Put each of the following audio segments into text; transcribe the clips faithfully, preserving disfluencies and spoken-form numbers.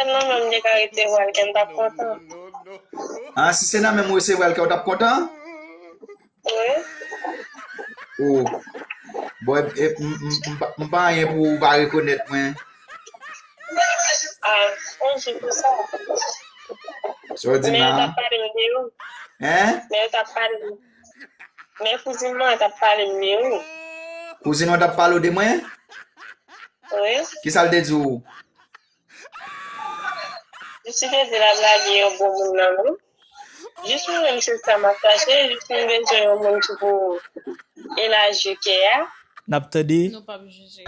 Non, menm de ka resevwa l, kè m t ap kontan. Ah, si se nan men m resevwa l, kè w t ap kontan? Wi. Oh. Bon, e, e, m, m, m, m pa anyen pou ou pa rekonèt mwen. Ah, on jou pou sa. Sa w di m la? Men yo t ap pale m de ou. Hein? Men yo t ap pale m. Men kouzin mwen t ap pale m de ou. Kouzin mwen t ap pale w de mwen? Wi. Kisa l te di w? Jis li te di l ap lage yon bon moun nan men. Jis mwen menm se sa m ap chache, jis mwen bezwen yon moun ki pou elaji kè a. N ap tande. Nou p ap jije.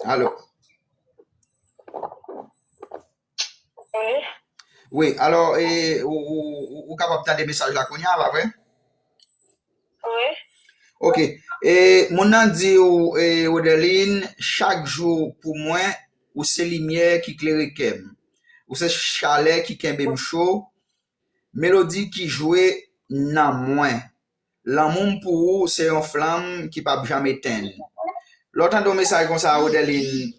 Alo. Wi. Wi, alò, e, ou, ou, ou, ou kapab tande mesaj la kounye a, pa vre? Wi. Ok. E, moun nan di w, e, Rodeline, chak jou pou mwen, ou se limyè ki klere kè m. Ou se chalè ki kenbe m cho, melodi ki jwe nan mwen. Lanmou m pou ou se yon flanm ki p ap janm etenn. Lè w tande yon mesaj konsa, Rodeline,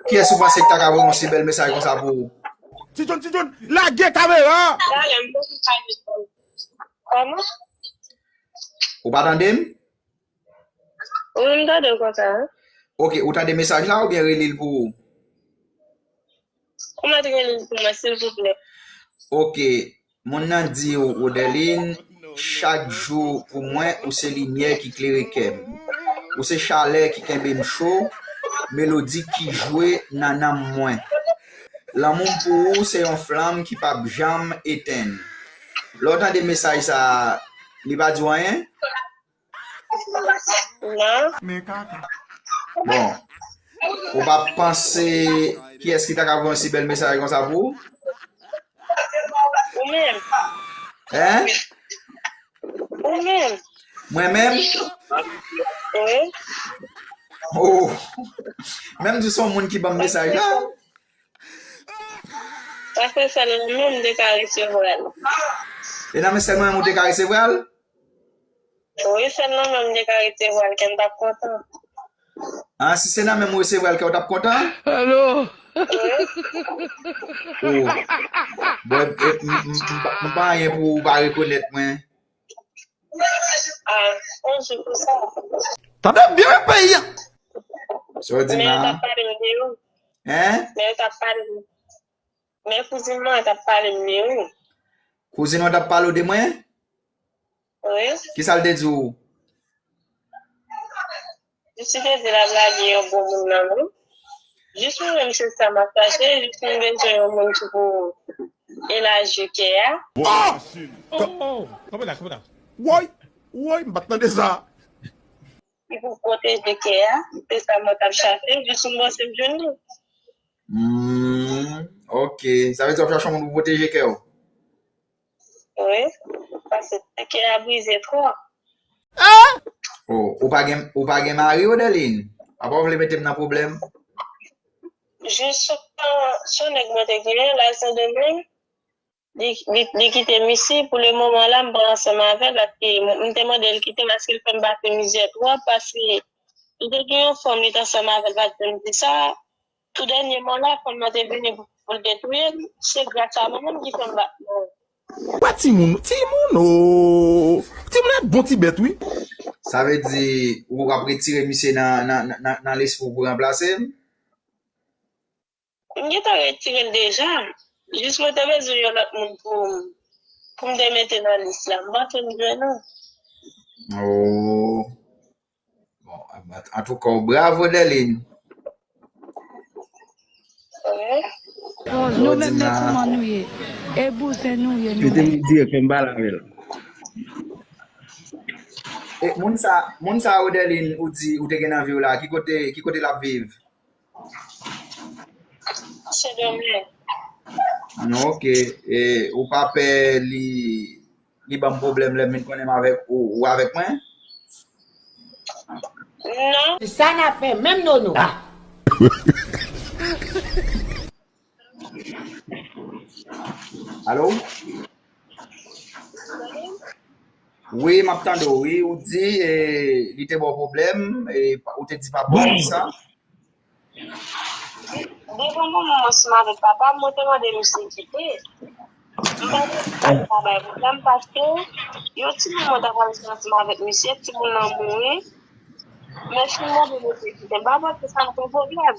kiyès ou panse ki ta ka voye yon si bèl mesaj konsa pou ou? Ti John, Ti John, lage kamera a! Talè m poko ka reponn. Kòman? Ou pa tande m? Wi, m tande w konsa. Ok, ou tande mesaj la oubyen reli l pou ou? Ou mèt reli l pou mwen, silvouplè. Ok. Moun nan di w, Rodeline, chak jou pou mwen, ou se limyè ki klere kè m. Ou se chalè ki kenbe m cho, melodi ki jwe nan nanm mwen. Lanmou m pou ou se yon flanm ki p ap janm etenn. Lè w tande mesaj sa a, li pa di w anyen? Non. Bon. Ou pa panse kiyès ki ta ka voye yon si bèl mesaj konsa pou ou? Ou menm. Hein? Ou menm. Mwen menm? Wi. Oh. Menm di se yon moun ki ban m mesaj la. Paske sèl nan men m te ka resevwa l. E nan men sèl mwen menm ou te ka resevwa l? Wi, sèl nan men m te ka resevwa l, kè m t ap kontan. Ah, si se nan men m ou resevwa l, kè w t ap kontan? Alo! Wi. Oh. Bon, e, m, m, m, m pa, m pa anyen pou ou pa rekonèt mwen. Ah, on jou pou sa. Tande byen peyi a! Sa w di la? Men yo t ap pale m de ou. Hein? Men yo t ap pale m. Men kouzin mwen t ap pale m de ou. Kouzin w t ap pale w de mwen? Wi. Kisa l te di w? Jis li te di l ap lage yon bon moun nan men. Jis mwen menm se sa m ap chache, jis mwen bezwen yon moun ki pou elaji kè a. Oh! Oh, oh, oh. Kanpe la, kanpe la. Woy, woy, m pa t tande sa. Ki pou pwoteje kè a, se sa mwen t ap chache, jis mwen panse m jwenn li. Hmm, ok. Sa vle di w ap chache yon moun pou pwoteje kè w? Wi, paske kè a brize twò. Oh, ou pa gen, ou pa gen mari, Rodeline? Apa w vle mete m nan pwoblèm? Jis sou, sou nèg mwen te genyen, la Sendomeng, li, li, li kite m isi. Pou le moman la, m pa ansanm avè l, paske m, m te mande l kite m, paske l fè m pase mizè twòp, paske li te gen yon fanm, li t ansanm avè l, pa t janm di sa. Tou dènyèman la, fanm nan te vini pou, pou l detwi m. Se gras a mwen menm ki fè m bat mwen. Wè timoun, timoun, oh! Timoun e bon ti bèt, wi. Sa vle di, ou ap retire misye nan, nan, nan, nan lespri w pou ranplase m? M gentan retire l deja. Jis mwen te bezwen yon lòt moun pou, pou m te mete nan lis la. M panse m jwenn ou. Oh. Bon, antouka, bravo, Derline. Wi. Sa w di m la? Nou menm, se kouman nou ye. E bouzen nou ye, nou menm. Mete m dirèk, men m pale avè l. E, moun sa, moun sa, Rodeline, ou di, ou te gen nan vi w la, ki kote, ki kote l ap viv? Sendomeng. Non, ok. E, ou pa pè li, li ban m pwoblèm lè m vin konnen m avèk ou, ou avèk mwen? Non. Se sa n ap fè menm, Nono. Ah. Alo? Wi, m ap tande w, wi. Ou di, e, li te ba w pwoblèm, e, pa- ou te di pa bon, sa? Devan moman m ansanm avèk papa m, mwen te mande misye kite. M pa te pa bay pwoblèm paske yon ti moman ta pral fè ansanm avèk misye, timoun nan mouri. Men si m mande misye kite, m pa panse sa ap yon pwoblèm.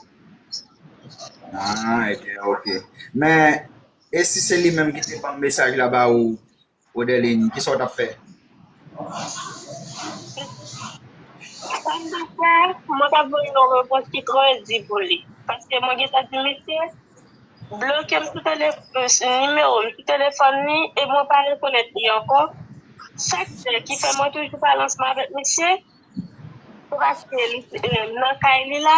Ah, ok, ok. Men, e si se li menm ki te ban m mesaj la ba ou, Odeline, kisa w t ap fè? Sa m t ap fè, mwen t ap voye yon repons ki trè di pou li. Paske mwen gentan di misye, bloke m sou tele- sou nimewo m sou telefòn li e mwen pa rekonèt li ankò. Sa k fè ki fè mwen toujou pale ansanm avèk misye, se paske li, eh, nan kay li la,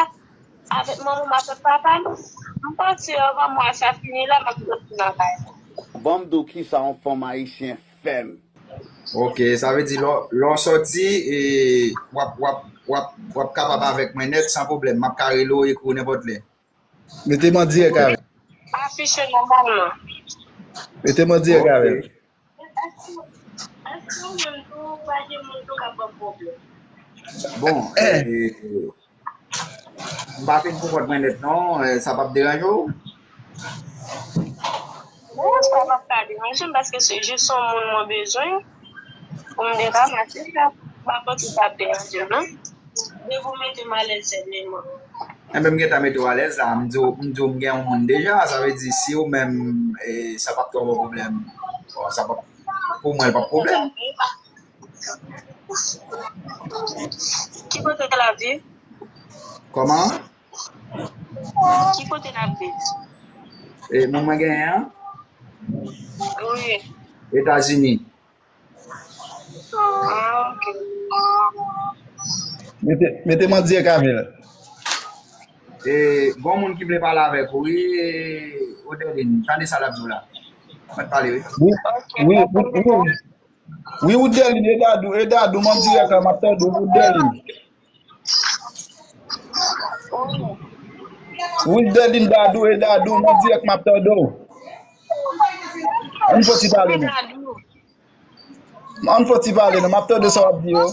avèk manman m, avèk papa m, m panse anvan mwa sa fini la, m ap soti nan kay la. Ban m di w kisa yon fanm ayisyen fè m. Ok, sa vle di lè w- lè w sòti, e, w ap, w ap, w ap, w ap kapab avèk mwen nèt, san pwoblèm. M ap ka rele w, ekri w nenpòt lè. Mete m an dirèk avè m. Afiche nòmalman. Mete m an dirèk avè m. Ok. Èske, èske ou menm tou, ou pa gen moun tou k ap ban pwoblèm? Bon, eh, m pa fin konprann mwen nèt non, eh, sa p ap deranje w? Non, sa p ap ka deranje m paske se jis yon moun mwen bezwen pou m deranmase sa. M pa panse sa ap deranje m non. Depi w mete m alèz sèlman. Enben, m gentan mete w alèz la. M di w, m di w m gen yon moun deja. Sa vle di, si ou menm, eh, sa p ap twò bon pwoblèm. Bon, sa p ap, pou mwen, l p ap pwoblèm. Ki kote l ap viv? Kòman? Ki kote l ap viv? E, moun mwen genyen an? Wi. Etazini. Ah, ok. Mete, mete m an dirèk avè l. E, gon moun ki vle pale avèk ou, wi, e, Odeline, tande sa l ap di w la. Mwen pale, wi. Wi, wi, wi, wi. Wi, Woudelin, e Dadou, e Dadou, m an dirèk la, m ap tande w, Woudelin. Woudelin, Dadou, e Dadou, m an dirèk, m ap tande w. Ann fò ti pale non. Ann fò ti pale non, m ap tande sa w ap di yo.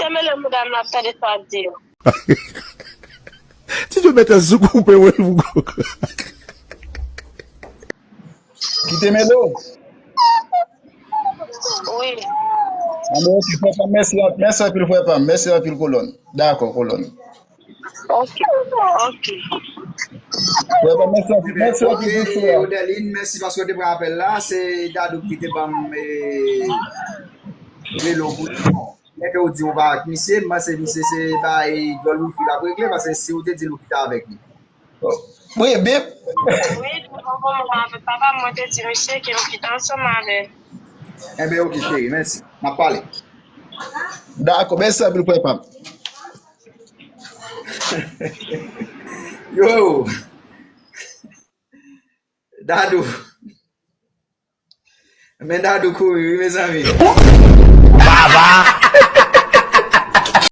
Temele mouda m la ap tande sa w ap di yo. Ti Djo mèt sou koupe wè l pou kòk. Kite Melo. Wi. Anben, ok, frè pa m, mèsi, mèsi anpil, frè pa m. Mèsi anpil, kolòn. Dakò, kolòn. Ok, ok. Frè pa m, mèsi anpil, mèsi anpil, ok, bonsoir. Odeline, mèsi paske w te pran apèl la. Se Dadou ki te ban m, eh, rele w pou li. Bon, lè ke w di w pa ak misye, m panse misye se bay djòl wifi l ap regle, paske si w te di l ou kite avèk li. Wi, bip. Wi, devan moman avèk papa m, mwen te di misye ke m kite ansanm avè l. Enben, ok, cheri, mèsi. N ap pale. Dakò, mèsi anpil, frè pa m. Yo! Dadou. Men Dadou kouri, wi, mezanmi. Baba!